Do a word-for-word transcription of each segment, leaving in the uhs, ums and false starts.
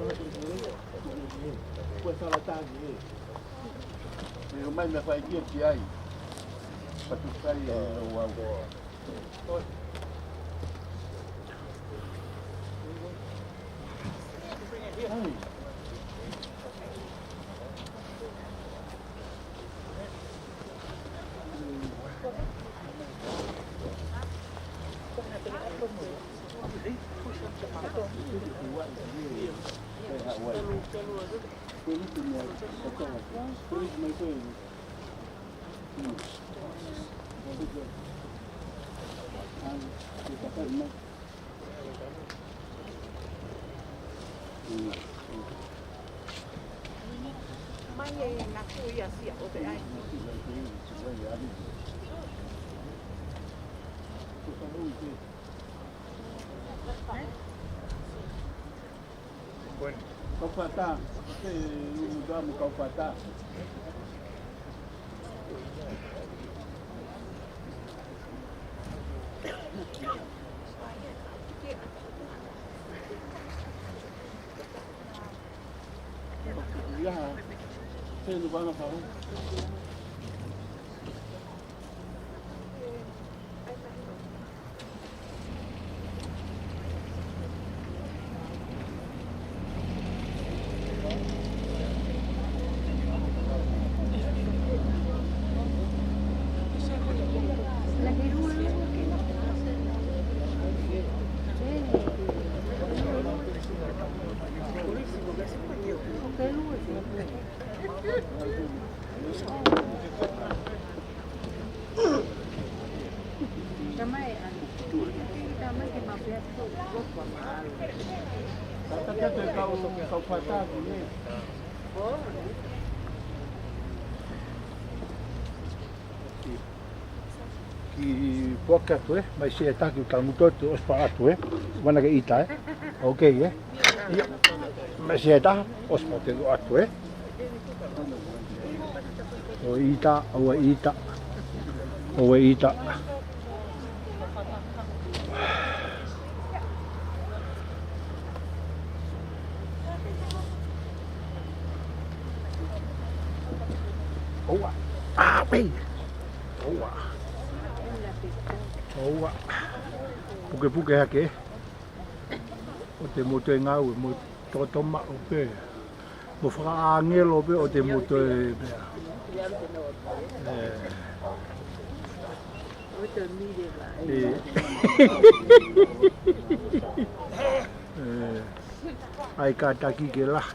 Kuo salataki, ē. Io, mai na fai kia ki ai. Patukai e lo wau. Kaufata, ke umu damu kaufata. Ia, se nu bana kau. Ki poke atu, ē, mai se taki tangutu atu, ʻosi pā atu, ē. Mana ke ʻita, ē. Ok, ē. Ia. Mai se ta, ʻosi pā te atu, ē. ʻOua ʻita, ʻoua ʻita. ʻOua ʻita. ʻOua. ʻĀ, pei. ʻOua. ʻOua. Pukepuke hake. ʻOua te mou toe ngāue, mou tokoto maʻu pē. Mou fakaʻāngelo pē, ʻoua te mou toe pē. ʻE. ʻE. ʻE. ʻAi kātaki ke lahi.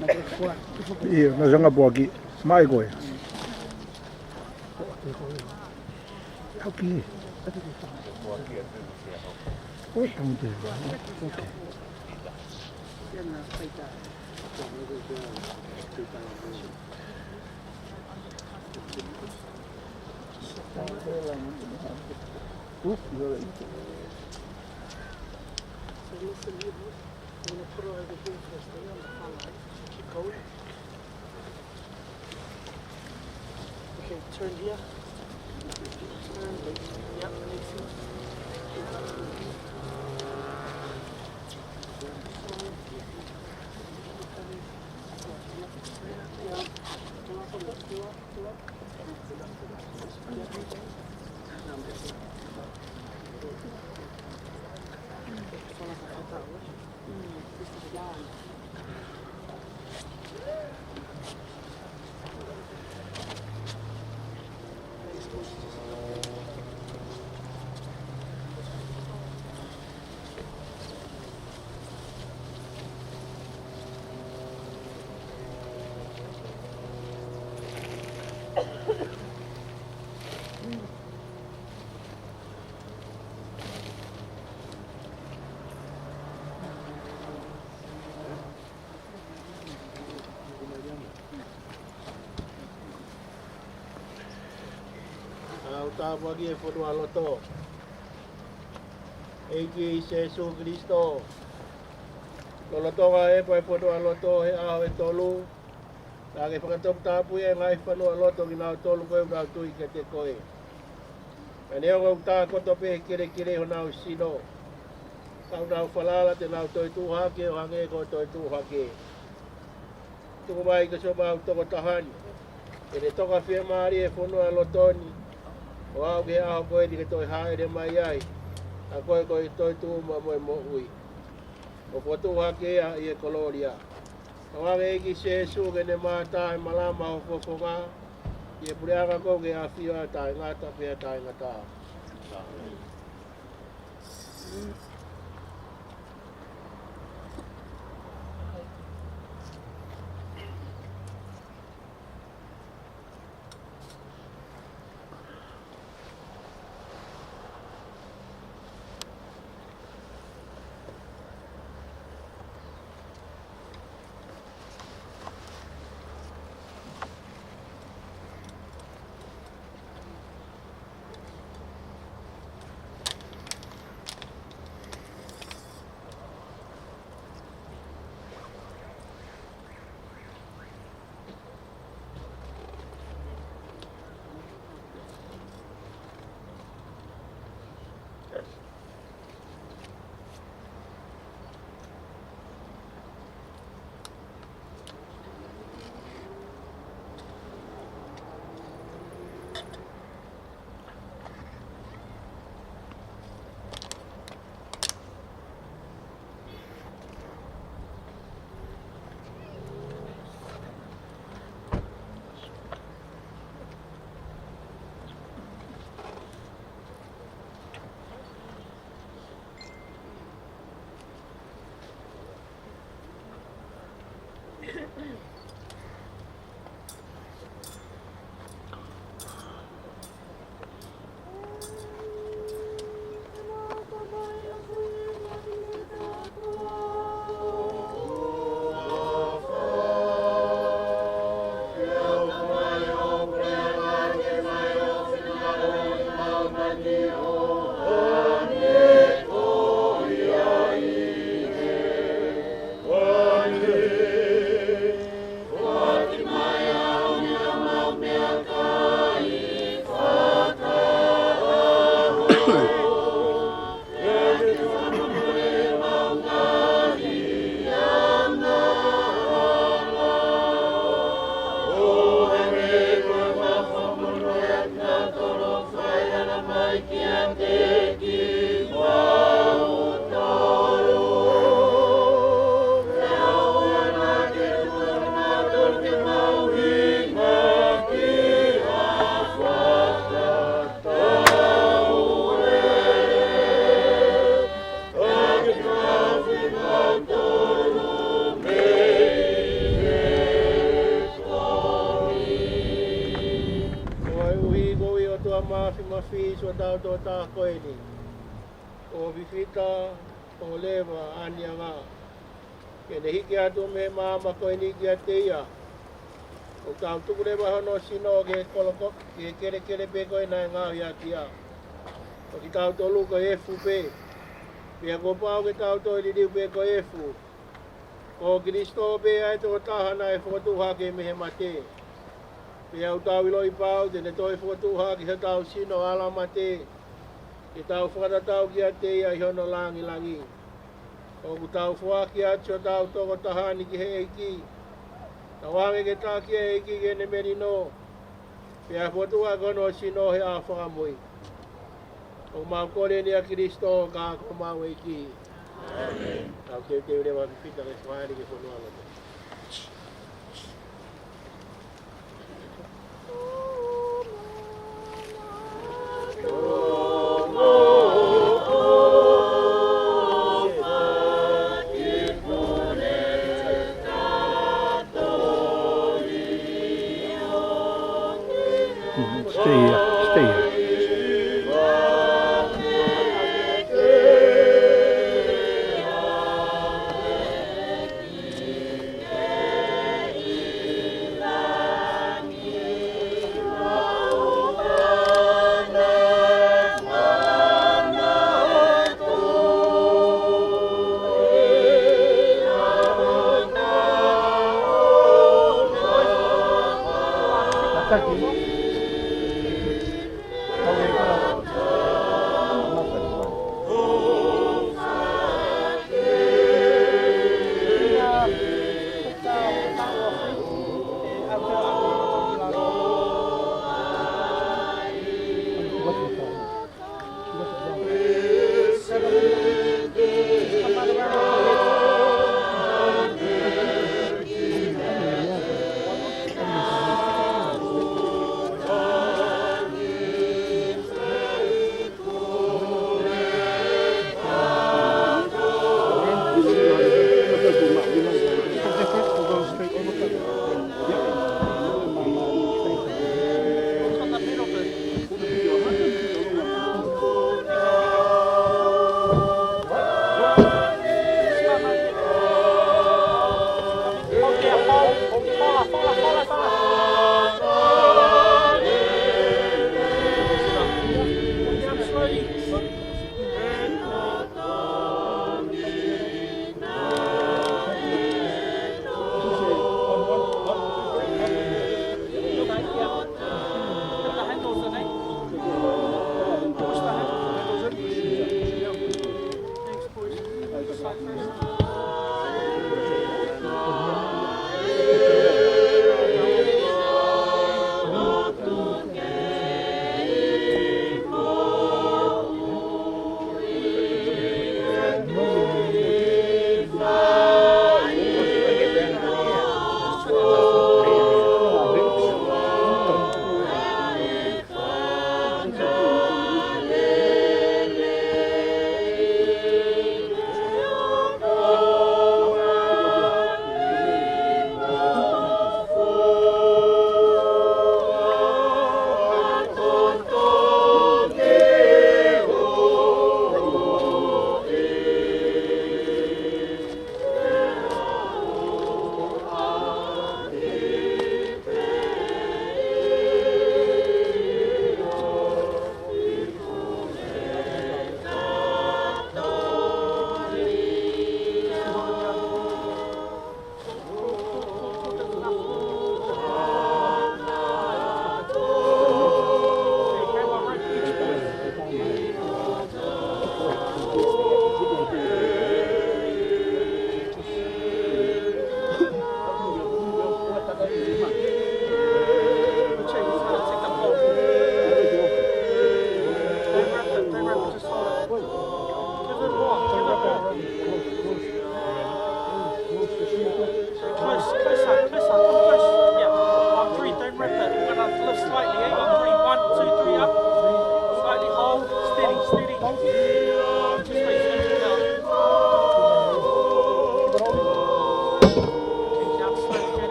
ʻIo, naʻe ʻosi anga poaki. Mai koe. Hauki. ʻOi, tau te. Okay. Oops, you're right. So listen here. I'm gonna put her over here first, then on the far line. Keep going. Okay, turn here. Turn. Yep, makes it. Yeah. ʻOku tāpuakiʻi e fonualoto. ʻEiki Sēsū Kalaisi. Lolotonga e pā e fonualoto he ʻaho ʻe tolu, naʻa ke fakatoputapui e ngaahi fonualoto kinautolu ko ē ʻoku nau tui kiate koe. Ka neongo ʻoku tākoto pē he kelekele honau sino, ka ʻoku nau falala te nau toetuʻu hake ʻo hangē ko hoʻo toetuʻu hake. Tuku mai ke ʻosi ʻomai ʻa e tokotaha ni ke ne toka fiemālie he fonualoto ni, ʻo aʻu ki he ʻaho ko eni ke toe hāʻele mai ai ʻa koe ko e toetuʻu mo e moʻui, ʻo fokotuʻu hake ia ʻi he kolōlia. Tauange ʻEiki Sēsū ke ne mātā e malama ho fofonga, ʻi he puleʻanga ko ē ʻoku ke ʻafio ai ʻo taʻengata pea taʻengata. Māfimafi ʻi hotau tokotaha ko eni, ko Fifita ʻOleva ʻAniava, ke ne hiki atu mei he maama ko eni kiate ia. ʻOku tau tuku leva hono sino ki he koloko-, ki he kelekele pē ko ē naʻe ngaohi ʻaki ia. Ko kitautolu ko e efu pē. Pea kuo pau ke tau toe liliu pē ko e efu. Ko Kilisitō pē ʻa e tokotaha naʻe fokotuʻu hake mei he mate. Pea ʻoku tau ʻiloʻi pau te ne toe fokotuʻu hake hotau sino ʻalamate, ke tau fakatatau kiate ia ʻi hono langilangi. ʻOku tau foaki atu hotau tokotaha ni ki he ʻEiki. Tauange ke taki ʻe he ʻEiki ke ne melino, pea fokotuʻu hake hono sino he ʻaho fakamui. ʻOku mau kole ni ʻia Kilisitō ko homau ʻEiki. ʻĒmeni. Tau teuteu leva Fifita ke fāʻeleʻi ki he fonualoto. Mm, stay here, stay here.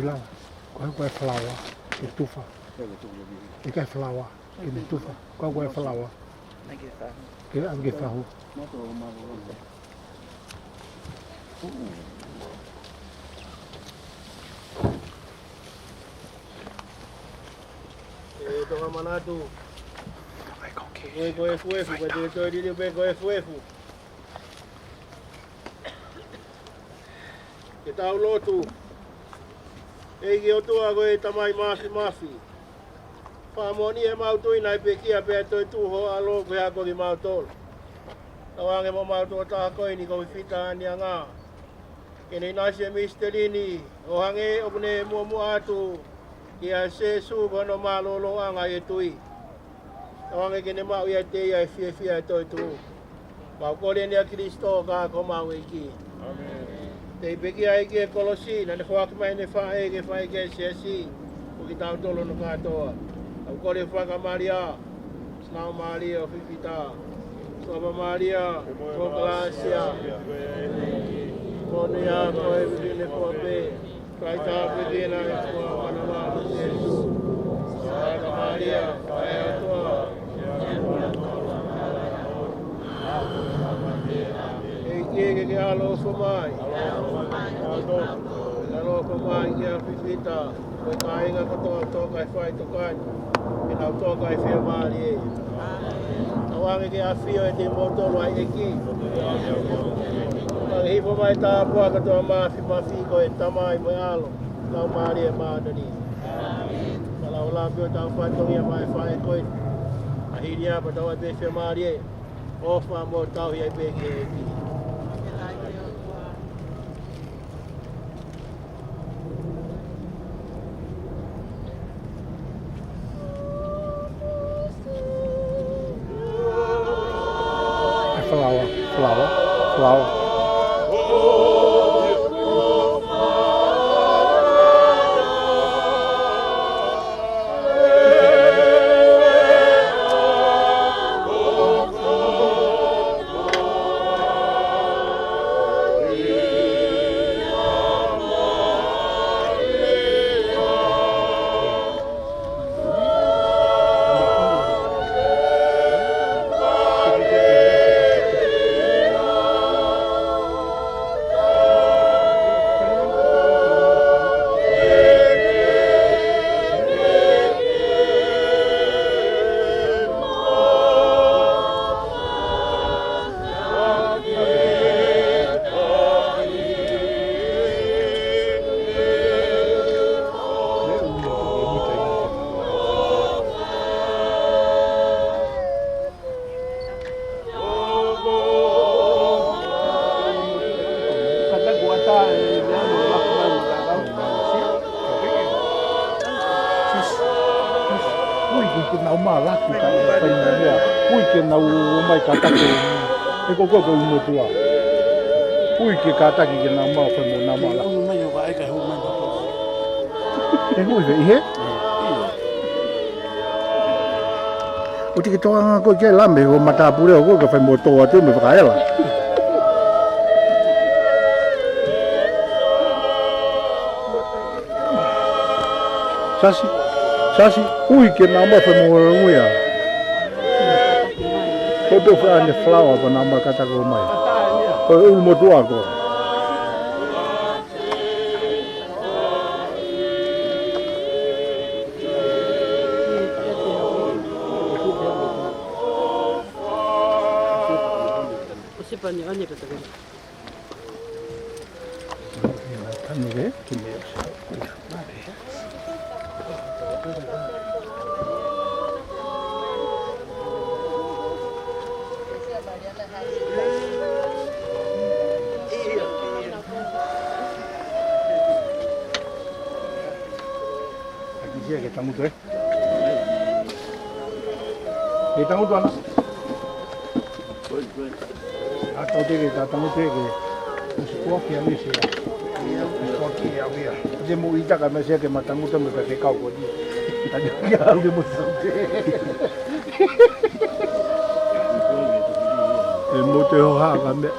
Ko e, ko e falaoa, ke tufa. ʻIkai falaoa, ke ne tufa. Ko e, ko e falaoa. Ke, ke fahu. ʻE toka manatu. Ko e, ko e fuefu, ko e te toi lili pe ko e fuefu. Ke tau lotu. ʻEiki ʻOtua ko e Tamai Māfimafi. Fakamoʻoni ʻemau tui naʻe pekia pea toe tuʻu ho ʻAlo ko e hako kimautolu. Tauange mo mautolu taha ko eni ko Fifita Anianga. Ke ne ʻinasi e misiteli ni, ʻo hangē ʻoku ne muʻomuʻa atu kia Sīsū ko hono mālōlōʻanga ʻi he tui. Tauange ke ne maʻu ʻiate ia e fiefia ʻo e toetuʻu. Mau kole ni ʻia Kilisitō ko homau ʻEiki. ʻĒmeni. Tei pekia ʻEiki he kolosi, naʻa ne foaki mai ʻene faʻē ke faʻē ki he siasi, ko kitautolu hono kātoa. Mau kole faka Malia, Laumālie ʻo Fifita. Sōpa Malia, ko e kalāsia. Ko e ʻuhinga ko e vivine fua pē. Kae tāpuekina ʻe he ʻOtua ho manava ko Sīsū. Sōpa Malia, faʻē ʻo e ʻOtua. ʻEiki ke ke ʻaloʻofa mai. ʻAloʻofa mai kia Fifita. Ko e kāinga kotoa ʻoku tō ki he faʻitoka ni, ke nau tō ki he fiemālie. Tauange ke ʻafio ʻiate kimoutolu ʻa e ʻEiki. Ke hifo mai e tāpuaki kotoa māfimafi ko e Tamai mo e ʻAlo, Laumālie Māʻoniʻoni. Falaola pē ʻo tau fatongia mai e faʻē ko eni. ʻA hili ia pea tau ʻai pē fiemālie. ʻOfa mo tauhi ai pē ki he ʻEiki. Falaoa, falaoa, falaoa. Ui, ke nau malaku ka e fai mo mea. Ui, ke nau ō mai kātaki. ʻE ko ko ko motua. Ui, ke kātaki ke nau mau fai mo nau malaku. ʻE ui, ke ʻi hē? ʻOua te ke toʻanga koe ke lame, ko matāpule ʻoku ke fai mo tō atu mo fakaela. Sasi, sasi, ui ke nau mai fai mo ngolo nguia. Ko tō fai ʻene falaoa ko nau mai kātaki mai. Ko e ʻulumotuʻa ko. ʻAki sia ke tangutu, ē? Ke tangutu ana. ʻA tau te ke ta tangutu ke. Kuo ke ame sia. Kuo ke ame ia. Te mo ʻita ka me sia ke ma tangutu me ka ke kau ko ni. Tani ke au ke mo tangutu. E mo te hoha ka me.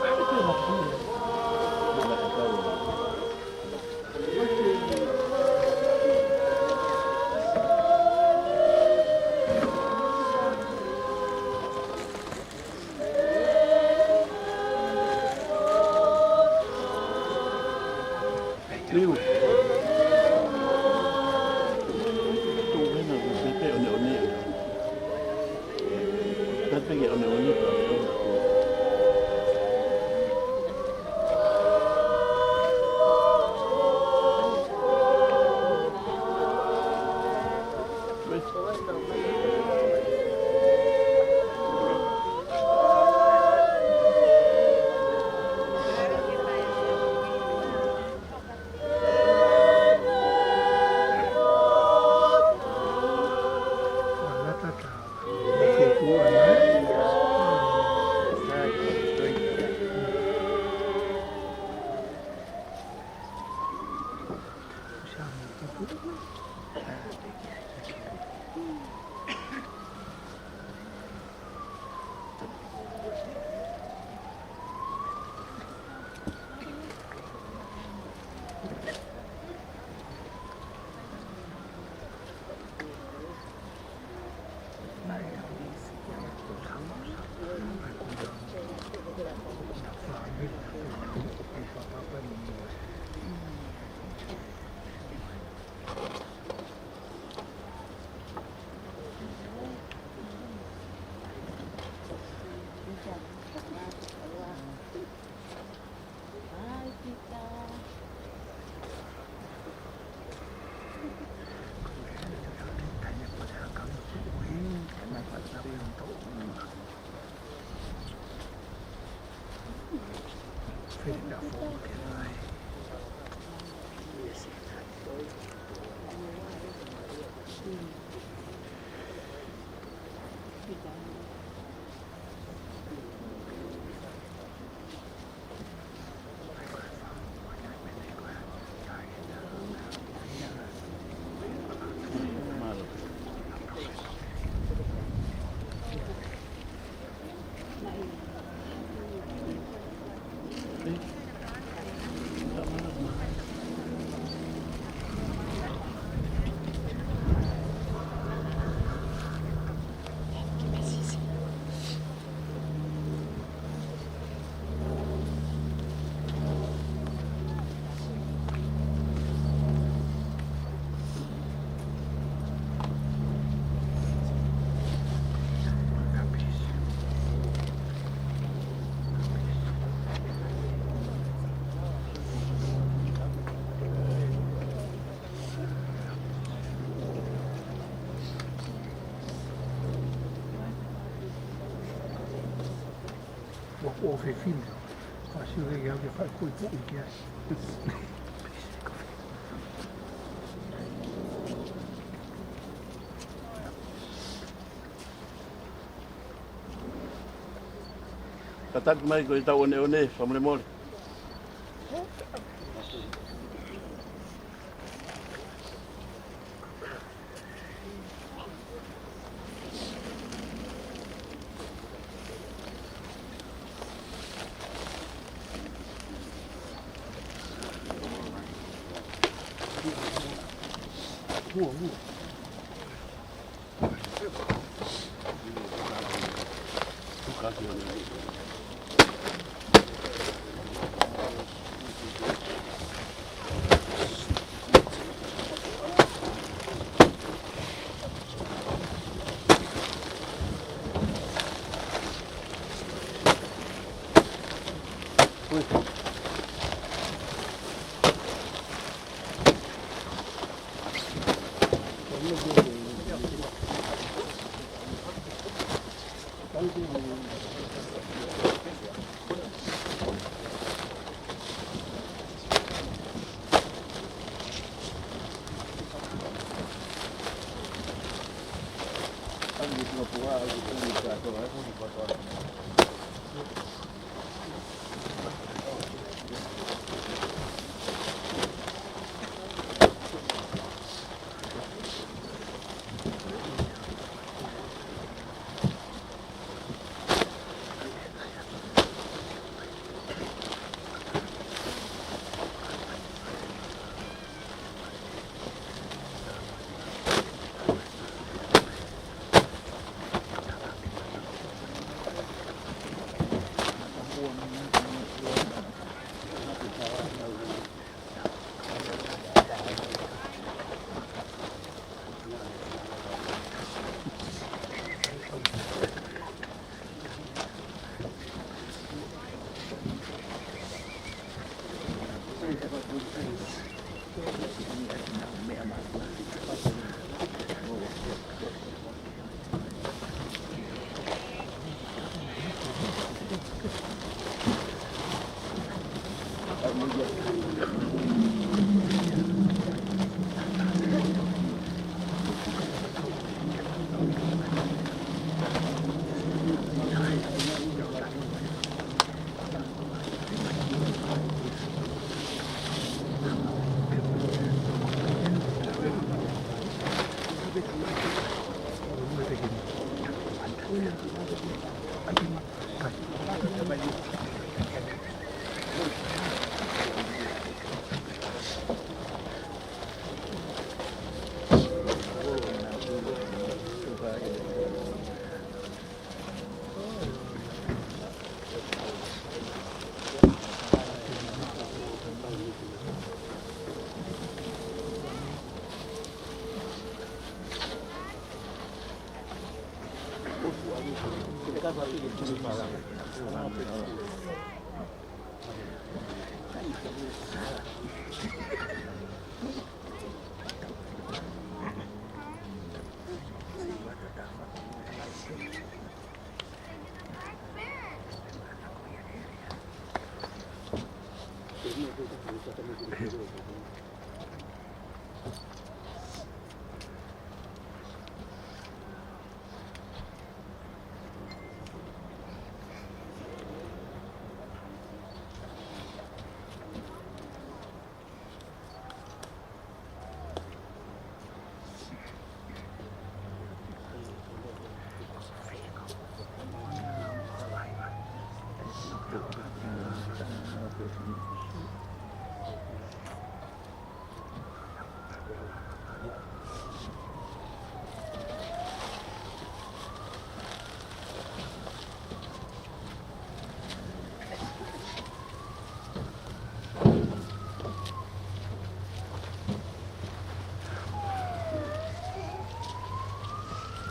Ua ko fefine. Fasi ue ia ke fai kui kui kia. Kātaki mai ko e tau ʻoneʻone, fakamolemole.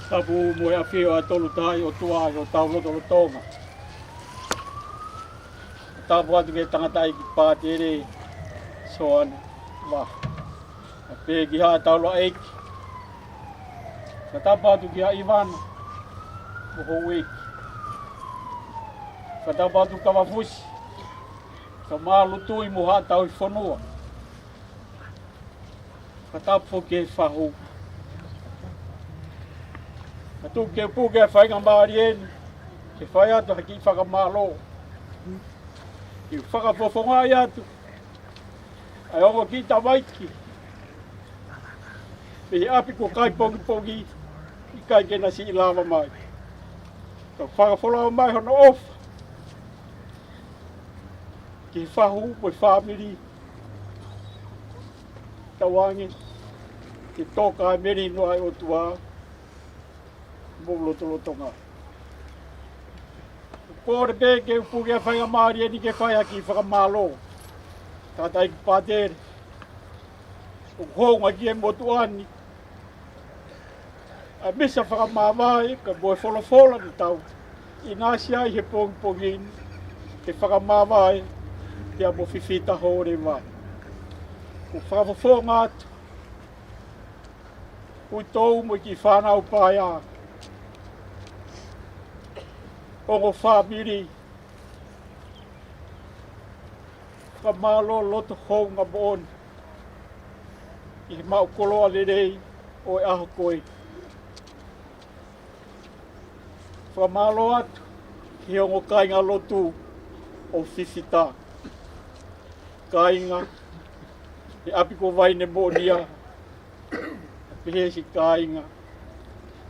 Tapu mo e ʻafio ʻa e Tolu Tahaʻi ʻOtua ʻi hotau lotolotonga. Tapu atu ki he tangataʻeiki Pātele Soane Vaha. Pea pehē ki haʻa taulaʻeiki. Fakatapu atu kia ʻIvana mo houʻeiki. Fakatapu atu kia Vafusi, kia Malutui mo haʻa tauhi fonua. Fakatapu foki ki he fahu. Ka tuku ke u puke ʻa e faingamālie ni ke fai atu ha kiʻi fakamālō. Ke u fakafofongaʻi atu ʻa e ongo kiʻi tamaiki mei he ʻapi ko Kaipongipongi, ʻikai ke na siʻi lava mai. Ka fakafolau mai hono ʻofa ki he fahu mo e fāmili. Tauange ke toka ʻa e melino ʻa e ʻOtua mo e lotolotonga. Kole pē ke u puke ʻa e faingamālie ni ke fai ha kiʻi fakamālō. Tangataʻeiki Pātele, ʻoku hounga ki he motuʻa ni ʻa e misa fakamāvae ka mo e folofola ni tau ʻinasi ai he pongipongi ni, ke fakamāvae pea mo Fifita Hōleva. ʻOku fakafofonga atu ʻa e ʻutou mo e kiʻi fānau paea, ongo fāmili, fakamālō loto hounga moʻoni ʻi he maʻu koloa lelei ʻo e ʻaho ko ē. Fakamālō atu ki he ongo kāingalotu ʻo Fifita, kāinga he ʻapi ko Vainemoʻonia, pehē siʻi kāinga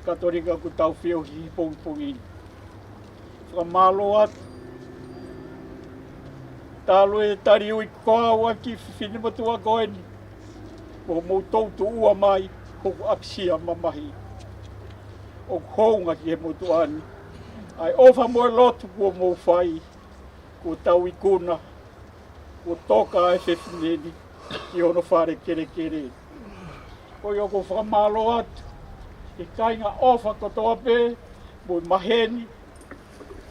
Katolika ʻoku tau feohi he pongipongi ni. Fakamālō atu. Talu e tali ui ko au ʻa e kiʻi fefine motuʻa ko eni, mo hoʻomou toutuʻua mai hoku ʻapisia mamahi. ʻOku hounga ki he motuʻa ni ʻa e ʻofa mo e lotu kuo mou fai, kuo tau ikuna, kuo toka ʻa e fefine ni ki hono fale kelekele. Ko ia ʻoku ou fakamālō atu ki he kāinga ʻofa kotoa pē mo e maheni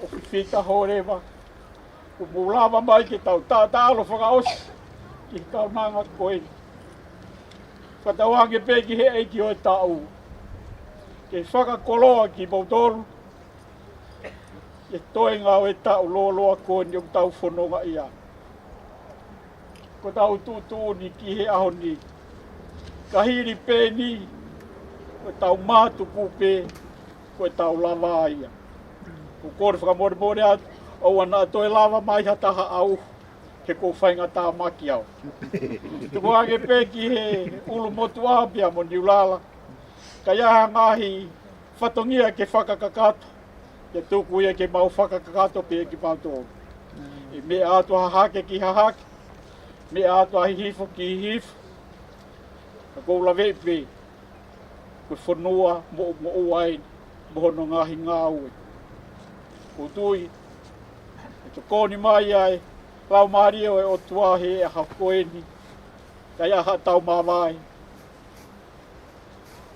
ʻo Fifita Hōleva, kuo mou lava mai ke tau taʻataʻalo fakaʻosi ki he kaunanga ko eni. Fakatauange pē ki he ʻEiki ʻo e taʻu ke fakakoloa kimoutolu ʻi he toenga ʻo e taʻu lōloa ko eni ʻoku tau fononga ai. Ko ʻetau tuʻutuʻuni ki he ʻaho ni, ka hili pē eni, ko ʻetau mātuku pē, ko ʻetau lava ia. ʻOku ou kole fakamolemole atu, ʻoua naʻa toe lava mai ha taha ʻaʻaku, he ʻoku ou faingataʻa maʻa au. Tuku ange pē ki he ʻulumotuʻa pea mo Niulala, Ka ʻi ai ha ngaahi fatongia ke fakakakato, ke tuku ia ke mau fakakakato pē kimautolu. ʻI he meʻa atu hahake ki hahake, meʻa atu ʻa Hihifo ki Hihifo, ka ʻoku ou laveʻi pē ko e fonua moʻumoʻua eni mo hono ngaahi ngāue. ʻOku ou tui ʻe tokoni mai ʻa e Laumālie ʻo e ʻOtua he ʻaho ko eni, ka ʻi ai haʻatau māvae,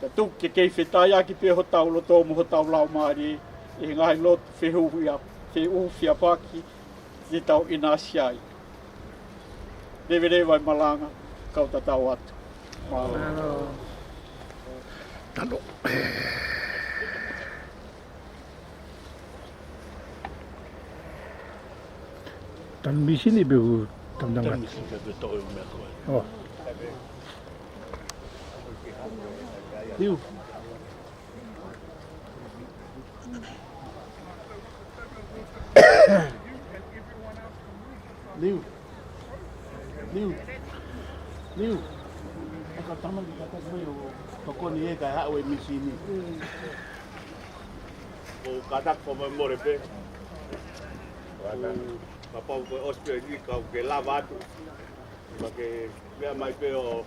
ka tuku ke kei fetaiaki pē hotau loto mo hotau laumālie ʻi he ngaahi lotu fehuhia, fehuhia paki te tau ʻinasi ai. Leveleva e malanga, kau tatau atu. Mālō. Mālō. Tano. Tanu misini pe u tanu tanu ngata? Tanu misini ka te toʻo e meʻa ko ē. Oh. Liu. Liu. Liu. Liu. ʻE ka tama ki ka tasi mai ʻo tokoni ē kae haʻu e misini. Ko u kātaki fakamolemole pē. Kapau ko e ʻosi pē ni kau ke lava atu. Ka ke meʻa mai pē ʻo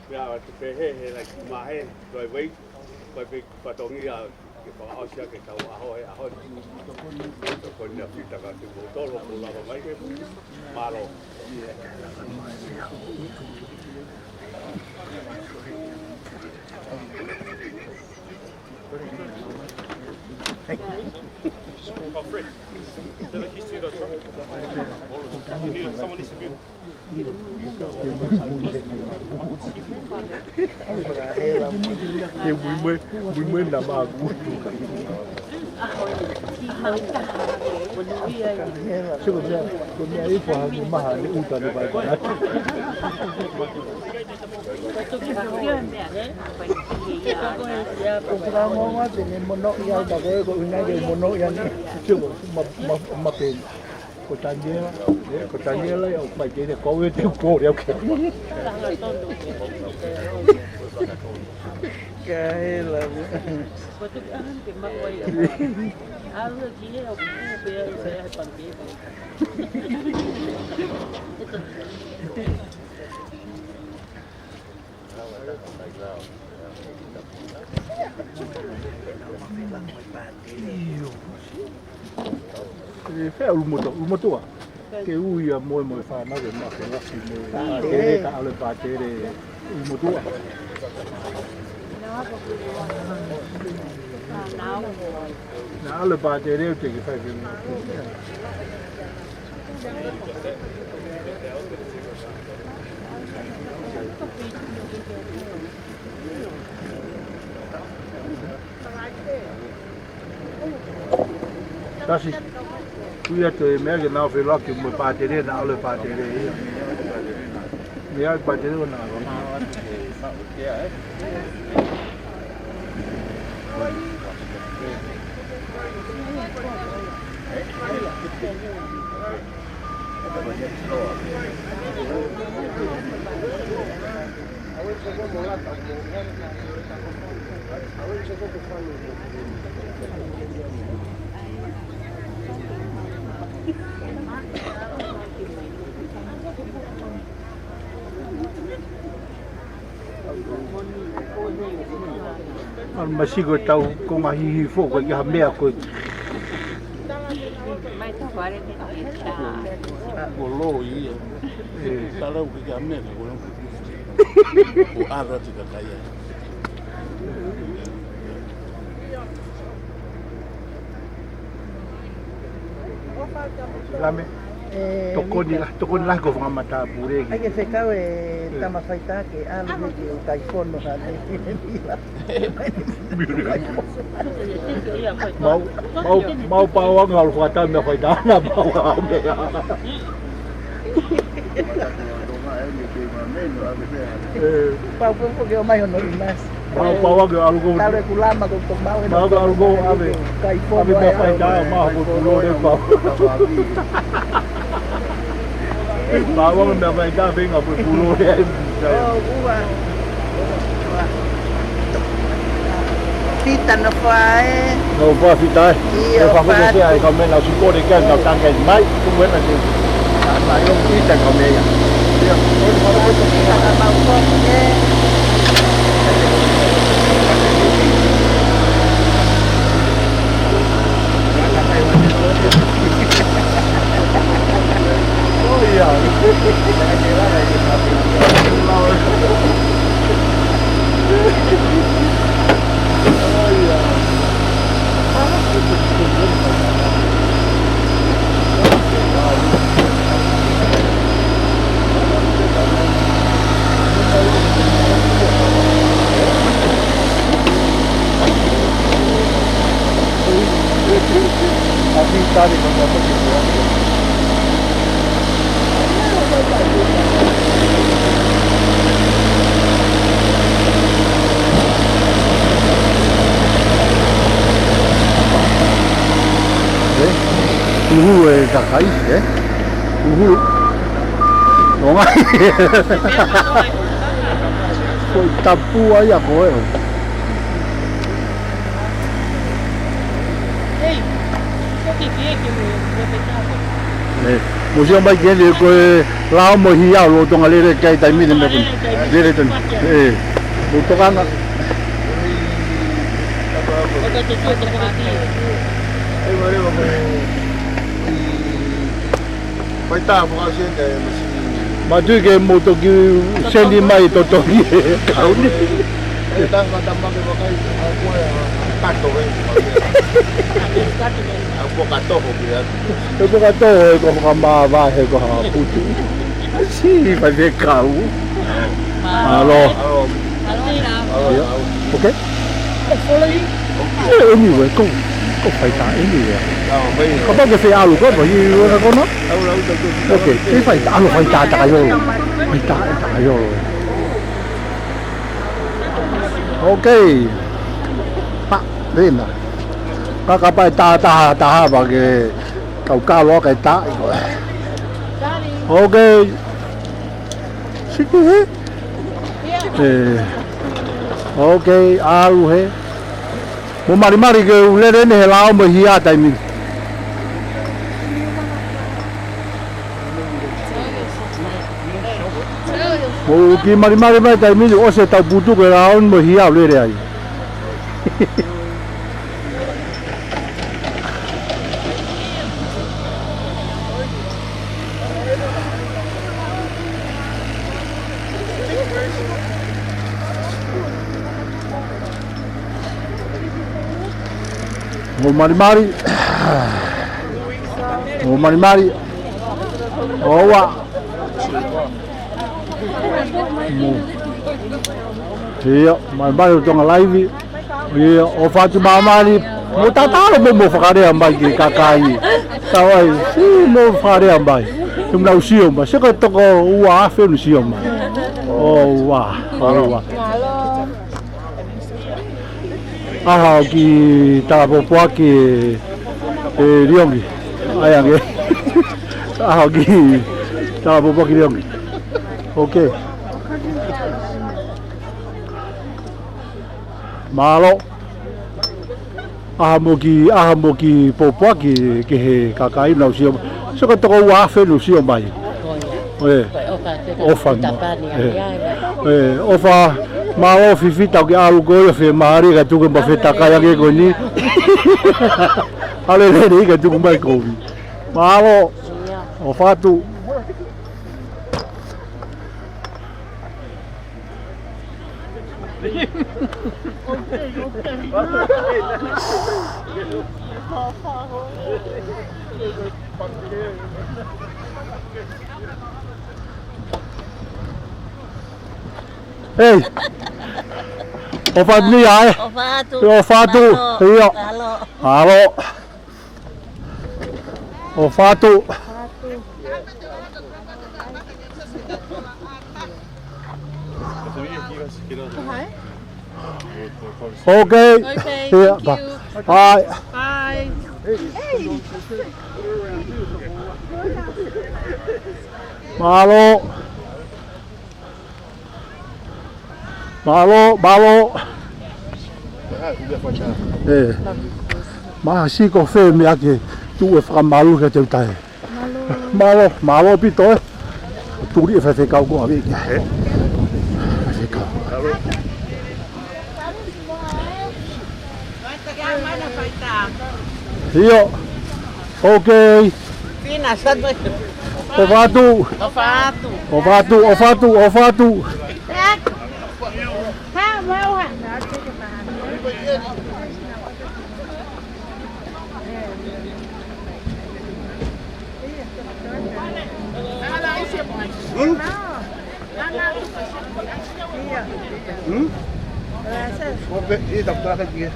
meʻa atu pē he, he laiki mahe, toi wei, kai pē fatongia ke fakaʻosi ake tau ʻaho he ʻaho ni. Tokoni a fita ka te mou tolo, mou lava mai ke. Mālō. Ke muimue, muimue na maku. Sio ko mea, ko mea i po ha ni maha ni uta ni pai pai. Ko kura mo wa te ne mono ia ta ko e ko ina ke mono ia ni. Sio ko ma, ma, ma pe. Ko Taniela, eh, ko Taniela ia o pai ke ne ko e te ko ia ke. Ka hela. E fea ʻUlumotu-, ʻUlumotuʻa. Ke ui ia mo e, mo e fānau ke make laki mo e pātele, ka ʻalu e pātele ʻUlumotuʻa. Naʻa ʻalu e pātele ʻo te ke fai ke Tasi, ui atu e meʻa ke nau felaki mo e pātele, naʻa ʻalu e pātele ia. Meʻa e pātele ʻo naʻa ʻalu. ʻAlu masi ko e tau konga Hihifo ko e ki ha meʻa ko e. Mai tau fare ni ka e tā. Ko lo ia. E. Tala u ke ki ha meʻa ko lo. Ko ara te ka kaia. Lame. E, tokoni la, tokoni la ko fanga matāpule ki. ʻAi ke fekau e tama faitā ke ʻalu he ke u kai fono ha ne mila. Mau, mau, mau pau anga ʻalu fakatau meʻa faitā na mau anga meʻa. E. Pau pau ke o mai hono ʻinasi. Mau pau anga ʻalu ko. Tale kulama ko ko mau he mau anga ʻalu ko ave. Kai fono ave meʻa faitā mau ko pulole pau. Mau anga meʻa faitā venga ko pulole ai. Oh, ua. Fita no fai. No fai fita e. ʻIo, e fai fita. Fai fita e kau meʻa naʻa ku sipoti ke nau tangai mai. Tuku ena ke. Mai o fita kau meʻa. ʻIo. Fita ka mau ko e. Oh, ia. Uhu e kakai, ē? Uhu. Nonga. Ko e tapu ai a koe. Ē, mou sio mai ki heni ko e lao mo e hia ʻo Tonga lele ki ai taimi ni meʻa ko eni. Lele tonu. Ē, mou tokanga. Fai tā mo ka sene e masi. Matu ke mou toki seni mai totongi e kau ni. E tā ka tā make vakai a kua e kato e. A kua kato ho pia. E kua kato e kua fakamāvae he kua hanga putu. Si, fai fekau. Mālō. Mālō. Ia. Okay. Ē, anyway, ko, ko fai tā anyway. Kapau ke fie ʻalu koe, pa, i ua ka kona? Okay, ke fai tā, ʻalu fai tā takaiolo. Fai tā, takaiolo. Okay. Pa, lena. Ka kapau e tā taha, taha, pa ke kau kalo ake tā. Okay. Siki he? Ē. Okay, ʻalu he. Mou malimali ke u lele eni he lao mo e hia taimi ni. Mou kiʻi malimali mai taimi ni, ʻosi e tau putu ke lao mo e hia u lele ai. Mou malimali. Mou malimali. ʻOua. Mou. Ia, malimali ʻo Tonga Live. Ia, ʻofa atu māmani. Mou tatalo mo, mou fakalea mai ki he kakai. Tau ai, si mou fakalea mai. Te mou nau sio mai. Sio ko e toko ua afe ʻoku nau sio mai. ʻOua, ʻoua. ʻAha ʻo kiʻi talapōpōaki e, e Liongi. ʻAi ange. ʻAha ʻo kiʻi talapōpōaki Liongi. Okay. Mālō. ʻAha mo e kiʻi, ʻaha mo e kiʻi pōpōaki ki he kakai ʻoku nau sio. Sio ko e toko ua afe ʻoku nau sio mai. Ko ia. Ē. Ko e ʻofa atu ʻofa mo. Tapani ē. Ai ai. Ē, ʻofa, mālō Fifita ʻoku ke ʻalu koe ʻo fiemālie ka tuku mo e fetakai ange ko eni. ʻAlu lelei ka tuku mai kovi. Mālō. Ia. ʻOfa atu. Hei. ʻOfa atu ia, ē? ʻOfa atu. ʻOfa atu. Mālō. Ia. Mālō. Mālō. ʻOfa atu. Okay. Okay, ia, thank you. Bye. Bye. Bye. Mālō. Mālō, mālō. ʻE. Mahalo ko e fē meʻa ke tuʻu e fakamālō kiate au tae. Mālō, mālō ʻaupito ē. Tuli e faifekau ko ē ʻave ki ai. Faifekau. ʻIo. Okay. ʻOfa atu. ʻOfa atu, ʻofa atu, ʻofa atu. Hmm? Hmm? Ko pe, ʻi he tapu tala ka kia.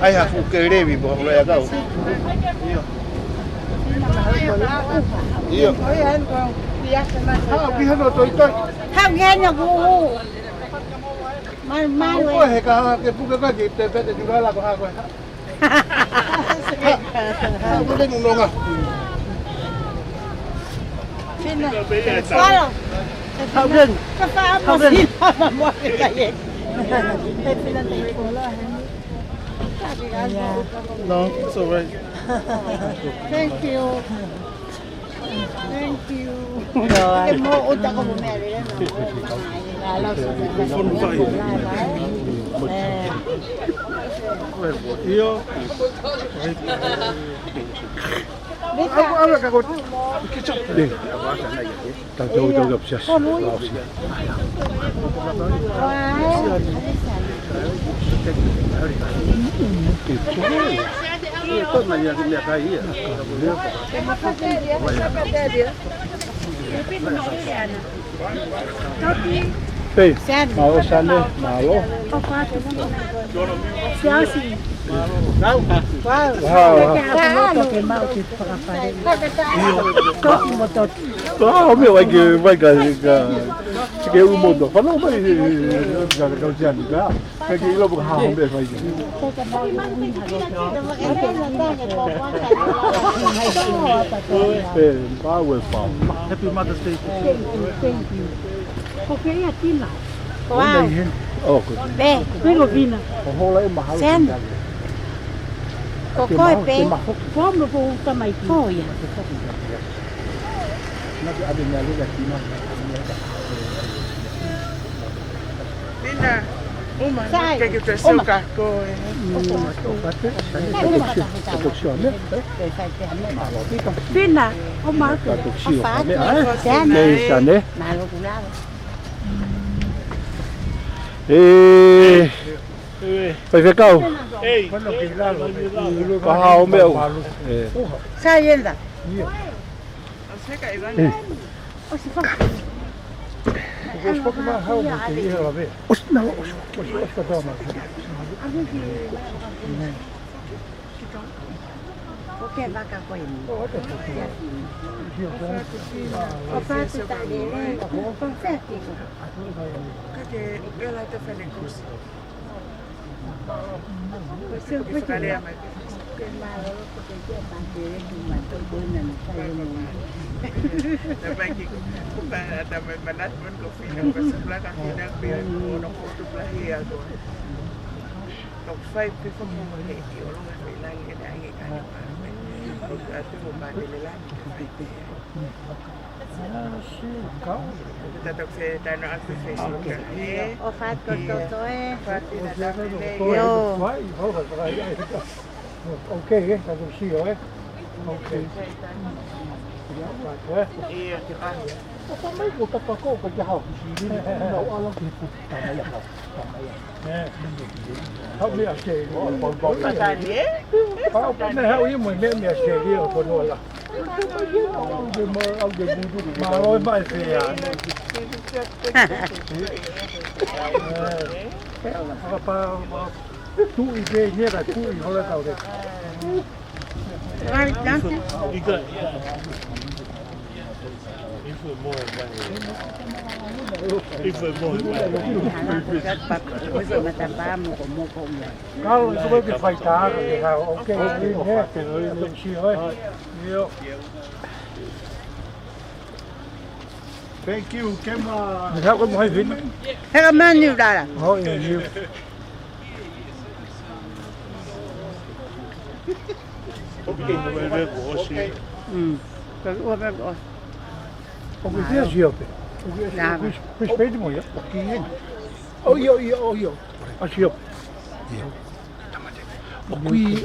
ʻAi ha fuʻu kelevi, pea ko e kau. ʻIo. ʻIo. Ha, ki hano toi toi. Ha, ki hano kuʻu. Mai, mai, ko e he kaha ke puke ka ki te pete tu la ko ha ko e. Ko te nunonga. Fina. Fala. Ka fā mo fina mo fina ye. No, it's all right. Thank you. Thank you. Ke mo uta ko mo mea lele na. ʻIo. Tau, tau, tau, tau, Pei, mālō Sane, mālō. Siasi. Wow. Wow. Toki mo toki. Ah, me vai ke, vai ka, ka, ke u moto. Fano mai, ka, ka, ka, ka, ka. Ka ke ilo ka ha me vai. Eh, pau e pau. Happy Mother's Day. Thank you, thank you. Ko ke ia Tina. Wow. Oh, good. Be. Ko Vina. Ko hola e mahalo. Sen. Ko koe pe. Ko mo ko uta mai ki. Ko ia. Tina, uma, sai. Ke ke te uma. Suka ko e. Tina, uma. Sen. Mālō kulava. Eh. Faifekau. Ka ha o meʻa. Eh. Sai enda. Eh. ʻOsi na, ʻosi. Ko ke vaka ko eni. ʻOfa atu tale. Ko feti ko. Ka ke ela te fale kosi. ʻOfa atu ko toto e. ʻIo. Okay, eh, ka ko sio, eh. Okay. ʻOfa mai ko tapako ko ke hao. Nau ala ke pu. Tama ia, tama ia. Hau mea ke. Pau, pau, pau. Pau, pau, ne hau ia mo e mea, mea ke lia o kono la. Au ke mo, au ke butu. Mālō e mai fea. Pea, pea, pea, tuʻi pē, ne ka tuʻi, hola tau re. Right, that's it. Kalo, ʻoku ke fai tā, ka ke hao, okay, okay, okay, okay, okay. Thank you, Kema. Heka mani ulala. Oh, yeah, you. ʻOku ʻi ai ʻa Siope? ʻOku ʻi ai ʻa Siope? ʻOku ʻi ai ʻa Siope? ʻOku ʻi ai ʻa Siope? ʻOku ʻi